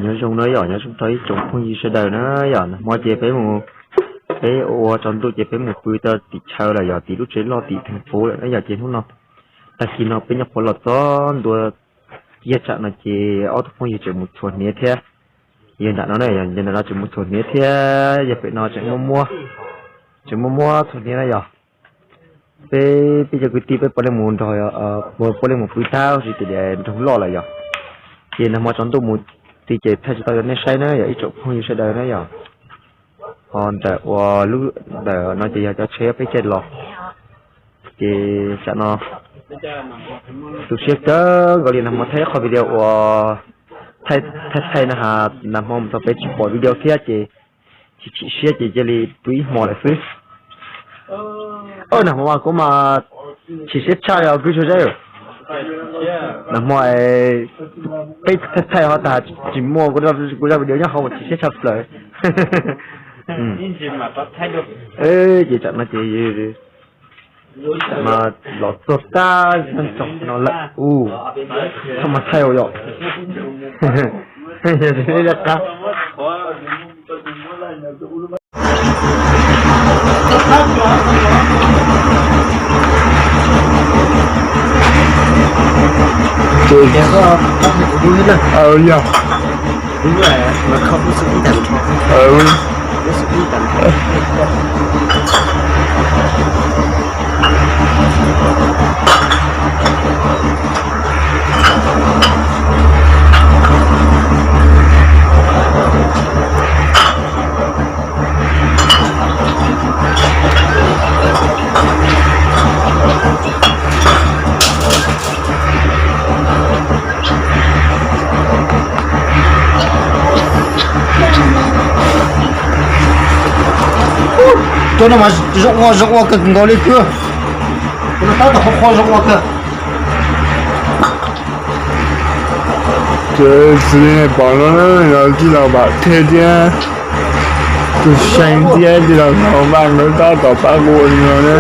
Nyob zoo na yom, nyob zoo rau ib tsoom phooj ywg sawv daws na yom. Nag hmo ces peb mus, peb ua tsaus ntuj ces peb mus pw tau tim chaw lawm yom, tim lub tsev loj tim theem puv lawm na yom. Ces hnub no, tag kis no peb nyuam qhuav los txog ntua kiag tsam no ces ob tug phooj ywg tseem mus txhuam hniav thiab. Yog nram no na, yog nram no tseem mus txhuam hniav thiab, yog pem no tseem muaj muab, tseem muaj muab txhuam hniav na yom. Peb, peb cov kwv tij peb puav leej mus nrog, puav leej mus pw tag tsis tias nroog loj lawm yom. Ces nag hmo tsaus ntuj mus txog ces thaij tsis tau rau nej saib na yom, ib tsoom phooj ywg sawv daws na yom. Ho ntawm uas lub ntawm no ces yog cov tsheb peb caij los. Ces tsam no tu siab kawg nkaus li, nag hmo thaij ib qho video uas thaij thaij na has, nag hmo mus txog peb tsis pom video thiab ces tsis chim siab ces cia li pw ib hmo lawm xwb. Nag hmo mas kuv mas chim siab tshaj li kwv tsuag zeb. Nag hmo peb thaij thaij ho tas tsis muaj kuv zaj video nyob hauv mas chim siab tshaj plaws. Ces tsam no ces, tsam no los txog tag tog no lawm u, txhob mas thaij ua yom. Qab. Yog. Cov no mas zoo ua zoo ua kawg nkaus li kwv. Cov no tab tom qhuav qhuav zoo ua kawg. Ces txiv pom no yog tij laug Vam Thej thiab tus seev thiab tij laug Hauv Vaj nkawd tab tom pab kuv li no na.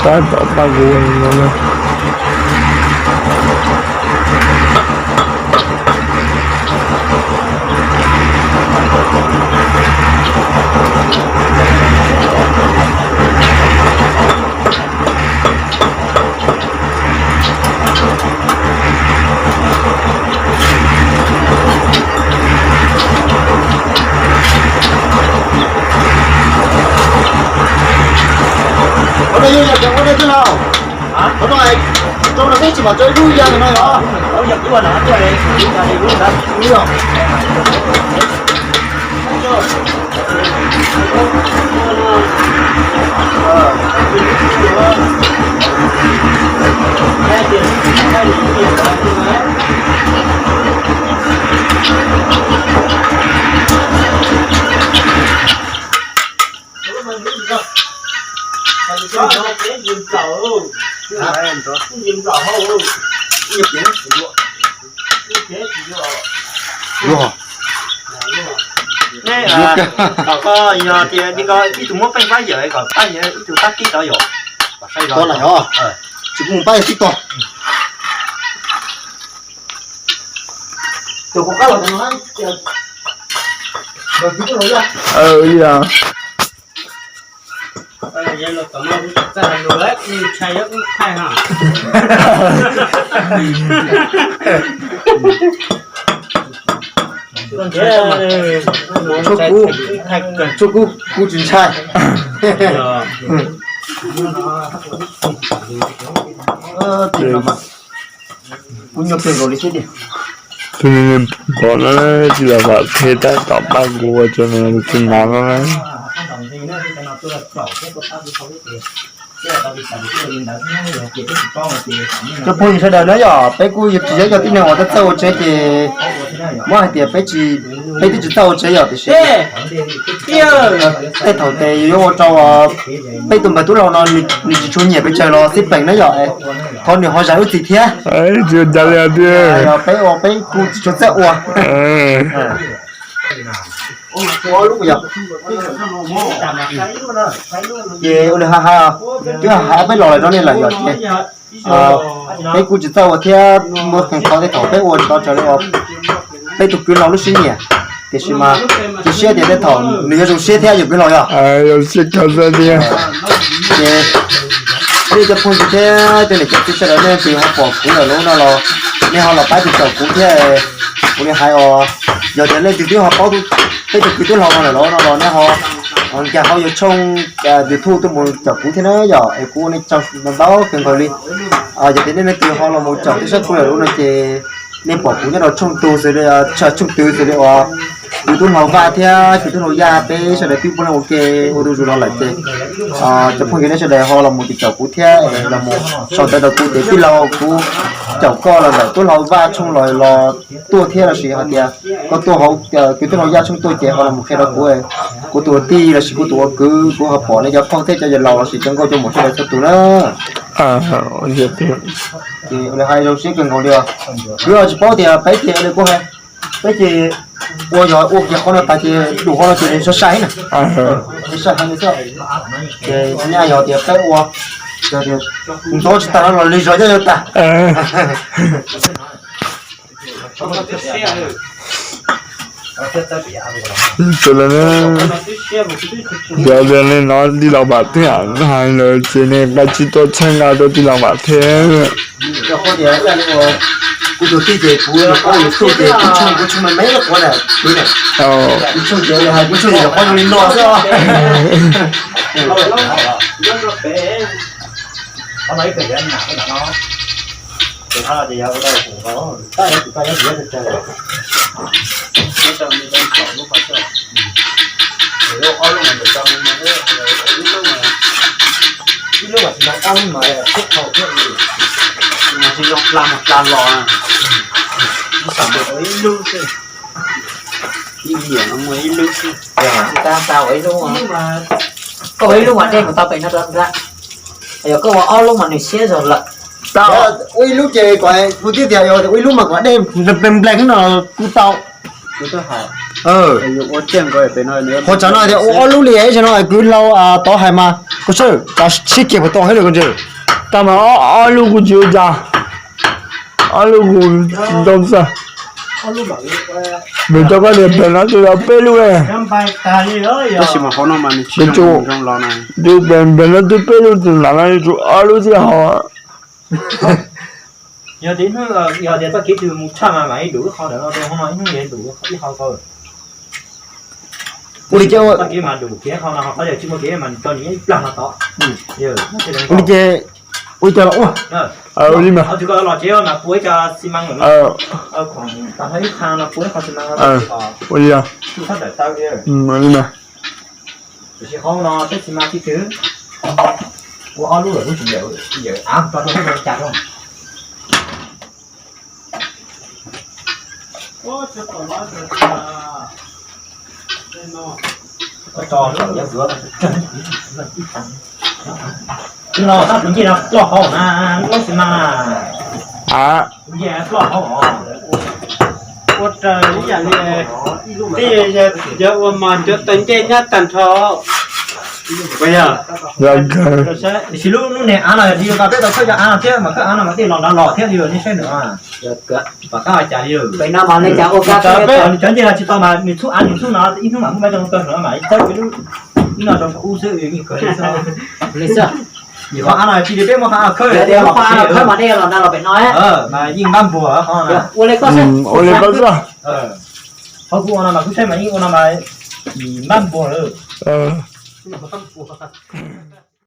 Tab tom pab kuv li no na. Qhov no yog yam cov ua no tij laug. Qhov no, qhov no peb tsis mam tso ib lub ya no yog. Nej, kom koj yog tias li ko ib tug muab peej pab yawm kom pab yawg ib tug pab tib rau yom. Tsis kuj mus pab yawg tib tog. Tshuaj kub, kuv tsis ntshai. Kuv nyob pem nkaus li thiab tiag. Tus niag pog no tsis los vam thiab tab tom pab kuv ua cov no tus nas no na. Cov phooj ywg sawv daws na yom, peb kuj tsis yog cov tib neeg uas txawj ua tsev ces muab hais tias peb tsis, peb twb tsis txawj ua tsev yom, tiam sis tej thaum tes yuav ua rau peb tus npawg tub laug no nws tsis tshua nyiam pes tsawg los xij peem na yom, thov nws ho zam lub txim thiab. Peb ua peb kuj tsis tshua txawj ua. Ces ua li hais, twb hais peb los lawm rau nej lawm yom, ces peb kuj tsis txawj ua thiab, muaj qee qhov tej thaum peb ua tsis tau raws li peb tus kwv laug lub siab nyiam, tiam sis mas cia siab tias tej thaum nws yuav zoo siab thiab yog kwv laug yog. Ces nej cov phooj ywg thiab cov niam cov txiv sawv daws nej twg ho pom kuv lawm lub no los nej ho los pab tus caum kuv thiab. Ua li hais os, yog tias leej twg twb ho paub peb tus kwv tub laug no lawm los no los nej ho nkag hauv yus tshooj YouTube tuaj mus caum kuv thiab na yom, es kuv ua nej tsaug ntau ntau kawg nkaus li. Yog tias nej leej twg ho los mus caum thiab saib kuv lawm lub no ces nej pom kuv nyob rau tshooj tus xws li, tshooj twg xws li uas kwv tub laug Vaj thiab kwv tub laug Yaj peb sawv daws twb puav leej ua ke ua ntu zus los lawm ces cov phooj ywg nej sawv daws ho los mus caum kuv thiab los mus sau ntawv rau kuv tias tij laug kuv caum koj los ntawm tub laug Vaj tshooj los los tuaj thiab lossis hais tias koj tuaj hauv kwv tub laug Yaj tshooj tuaj ces ho los mus qhia rau kuv, kuv tus ua tij lossis kuv tus ua kwv kuv ho pom nej cov phauj thiab cov yawg laus lossis cov nkauj cov muam sawv daws txhua tus na. Ces ua li hais zoo siab kawg nkaus li os. Kuv tsis paub tias peb ces ua li kuv hais, peb ces ua yog ua kiag qhov no tas ces dum qhov no ces nws sai sai na. Sai heev li xwb. Ces nyaj yog tias peb ua, yog tias ntxov tsis tag no los li zog coj yuav tag. Yog li no tij laug Vam Thwj hais lawm ces nej nqa tsis tuaj txhawb nqa rau tij laug Vam Thwj. Kuv tus tij ces kuv, kuv tus tij ces kuv tshooj, kuv tshooj me me quav na, kuv na, kuv tshooj ces hais kuv tshooj ces yog quav zoo li no xwb. Ib lub mas tsis zoo hla mus hla los, ib lub xwb. Ib yam no muaj ib lub xwb. Tab tab ua ib lub, koj ua ib lub mas dej mus tau pem no rau nrad. Yog koj ua ob lub mas nws siab zog lawm. Ua ib lub ces kom kuv tib tias yog ua ib lub mas kom dej nplees nplees no kuj tau. Qhov tsav no tias ua ob lub li ib zaug no kwv laug tod hais mas koj sawb tsav sib kiag puas tau hais lawm koj ntse. Tab mas ob lub kuj tsis ua cas, ob lub kuj tsis tau xwb. Nws coj koj tias pem no twb tau peb lub. Tab sis mas qhov no mas nws tsis zoo los na. Twb pem, pem no twb peb lub, tus nram no yuav tsum ob lub thiaj haus. Yog tias, yog tias txoj kev twg mus tshaj mas mam li dum lub qhov ntawm no rau hauv no ib hnub yuav dum ib qho. Ua li cas txoj kev mas dum kev qhov no ho qhov yog tsis muaj kev mas tso nws nyob ib plag no tod. Ua li ces, Ua cas los ua. Ua li mas. Ua li mas. Tus no tab kuv nce no ploj hauv na, lub xi mas na. Kuv nce ploj hauv os. Ua raws ib yam li, twb yog ua mos cov taw ncej nyab tag nrho. Tiam sis lub, lub niag av no yog li tau peb tau khawb cov av no thiab mas khawb av no mas tej los nrad los thiab li, nej saib nws. Pom qab ua cas li. Cov ncej no tsis tau mas nws txhub av nws txhub no ib hnub mam muab coj tawg no mas txawb ib no rau saum ub xwb yeej kawg li xwb. Qhov av no cia li peb muab qhov av khawb, qhov av khawb mas nej los nrad los pem no mas yeej npab npuag qhov no. Ua li koj xwb. Qhov kuv ua no mas kuv saib mas yeej ua no mas npab npuag lawm.